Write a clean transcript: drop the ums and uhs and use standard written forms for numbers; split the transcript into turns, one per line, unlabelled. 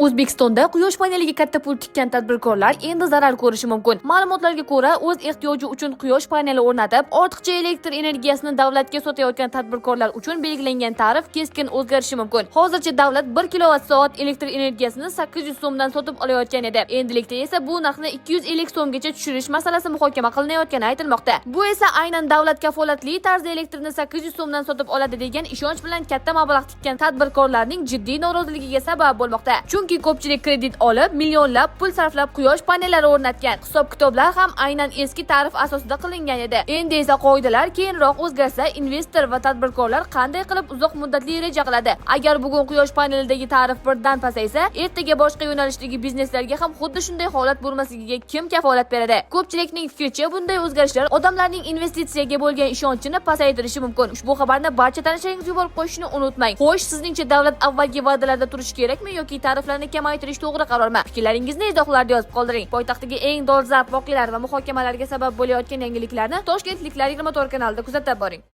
O'zbekistonda quyosh paneliga katta pul tikkan tadbirkorlar endi zarar ko'rishi mumkin. Ma'lumotlarga ko'ra, o'z ehtiyoji uchun quyosh paneli o'rnatib, ortiqcha elektr energiyasini davlatga sotayotgan tadbirkorlar uchun belgilangan tarif keskin o'zgarishi mumkin. Hozircha davlat 1 kilovat soat elektr energiyasini 800 so'mdan sotib olayotgan edi. Endilikda esa bu narxni 250 so'mgacha tushirish masalasi muhokama qilinayotgani aytilmoqda. Bu esa aynan davlat kafolatli tarzda elektrni 800 so'mdan sotib oladi degan ishonch bilan katta mablag' tikkan tadbirkorlarning jiddiy noroziligiga sabab bo'lmoqda. Chunki ko'pchilik kredit olib, millionlab pul sarflab quyosh panellari o'rnatgan. Hisob-kitoblar ham aynan eski tarif asosida qilingan edi. Endi esa qoidalar keyinroq o'zgarsa, investor va tadbirkorlar qanday qilib uzoq muddatli reja qiladi? Agar bugun quyosh panelidagi tarif birdan pasaysa, ertaga boshqa yo'nalishdagi bizneslarga ham xuddi shunday holat bo'lmasligiga kim kafolat beradi? Ko'pchilikning fikricha, bunday o'zgarishlar odamlarning investitsiyaga bo'lgan ishonchini pasaytirishi mumkin. Ushbu xabarni barcha tanishlaringizga yuborib qo'yishni unutmang. Xo'sh, sizningcha davlat avvalgi va'dalarda turishi kerakmi yoki tariflarni kamaytirish to'g'ri qarormi? Fikrlaringizni izohlarda yozib qoldiring. Poytaxtdagi eng dolzarb voqealar va muhokamalarga sabab bo'layotgan yangiliklarni Toshkentliklar 24 kanalida kuzatib boring.